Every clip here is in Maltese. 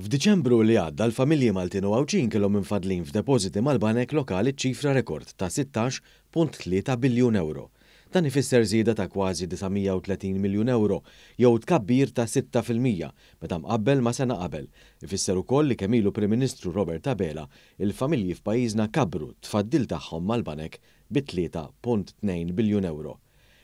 F'Diċembru li għadda l-familji Maltin u Għawdxin kellhom imfaddlin f'depożiti mal-banek lokali ċ-ċifra rekord ta' 16.3 biljun ewro. Dan ifisser żieda ta' kważi 930 miljun ewro jew tkabbir ta' 6% meta mqabbel ma' sena qabel. Ifisser ukoll li kemm ilu Prim Ministru Robert Abela, il-familji f'pajjiżna kabbru t-tfaddil tagħhom mal-banek bi 3.2 biljun ewro.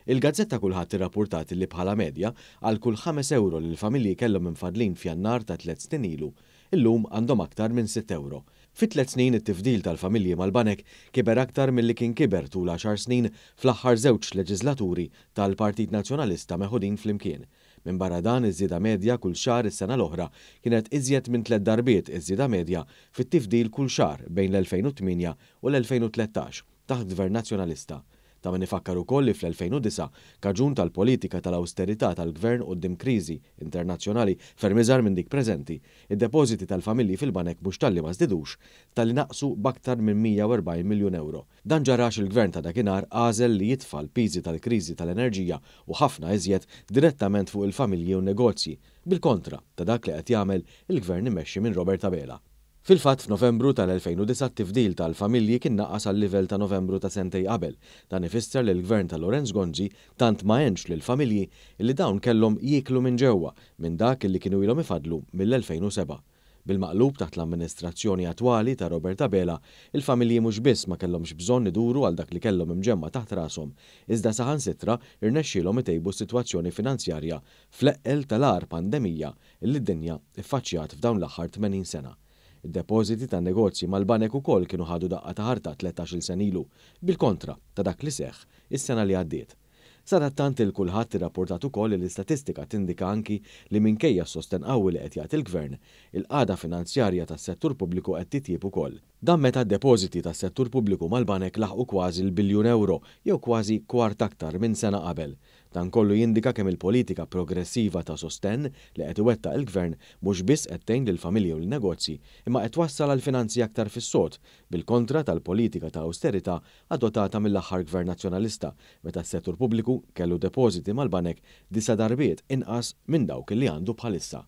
Il-gazzetta Kullħadd irrappurtat li bħala medja, għal kull ħames ewro li l-familji kellhom imfaddlin f'Jannar ta' tliet snin ilu, illum għandhom aktar minn sitt ewro. Fi tliet snin it-tifdil tal-familji mal-banek kiber aktar milli kien kiber tul għaxar snin fl-aħħar żewġ leġiżlaturi tal-Partit Nazzjonalista meħudin flimkien. Minbarra dan, iż-żieda medja kull xahar is-sena l-oħra kienet iżjed minn tliet darbiet iż-żieda medja fit-tifdil kull xahar bejn l-2008 u l-2013. taħt Gvern Nazzjonalista. Ta' min ifakkar ukoll li fl-2009, kaġun tal-politika tal-awsterità tal-Gvern quddiem kriżi internazzjonali ferm iżgħar minn dik preżenti, id-depożiti tal-familji fil-banek mhux talli ma żdidux, talli naqsu b'aktar minn 140 miljun ewro. Dan ġara għax il-Gvern ta' dakinhar għażel li jitfa' l-piżi tal-kriżi tal-enerġija u ħafna iżjed direttament fuq il-familji u n-negozji, bil-kontra ta' dak li qed jagħmel il-Gvern immexxi minn Robert Abela. Fil-fatt, f'Novembru tal-2009 t-tifdil tal-familji kien naqas għal-livell ta' Novembru ta' sentej qabel. Dan ifisser li l-Gvern ta' Lawrence Gonzi tant ma għenx lill-familji illi dawn kellhom jieklu minn ġewwa minn dak illi kienu ilhom ifaddlu mill-2007. Bil-maqlub taħt l-amministrazzjoni attwali ta' Robert Abela, il-familji mhux biss ma kellhomx bżonn iduru għal dak li kellhom imġemma' taħt rashom, iżda saħansitra rnexxielhom itejbu s-sitwazzjoni finanzjarja fl-eqqel tal-agħar pandemija li d-dinja ffaċċjat f'dawn l-aħħar 80 sena. Id-depożiti tan-negozji mal-banek ukoll kienu ħadu daqqa ta' ħarta tlettax-il sena ilu, bil-kontra ta' dak li seħħ is-sena li għaddiet. Sadattant il-Kullħadd irrappurtat ukoll li l-istatistika tindika anki li minkejja s-sostenn qawwi li qed jagħti l-Gvern, il-qagħda finanzjarja tas-settur pubbliku qed titjieb ukoll. Dan meta d-depożiti tas-settur pubbliku mal-banek laħqu kważi l-biljun ewro jew kważi kwart aktar minn sena qabel. Dan kollu jindika kemm il-politika progressiva ta' sostenn li qed iwettaq il-Gvern mhux biss qed tgħin lill-familji u lin-negozji, imma qed twassal għal finanzi aktar fis-sod, bil-kontra tal-politika ta' awsterità adottata mill-aħħar Gvern Nazzjonalista meta s-settur pubbliku kellu depożiti mal-banek disa' darbiet inqas minn dawk li għandu bħalissa.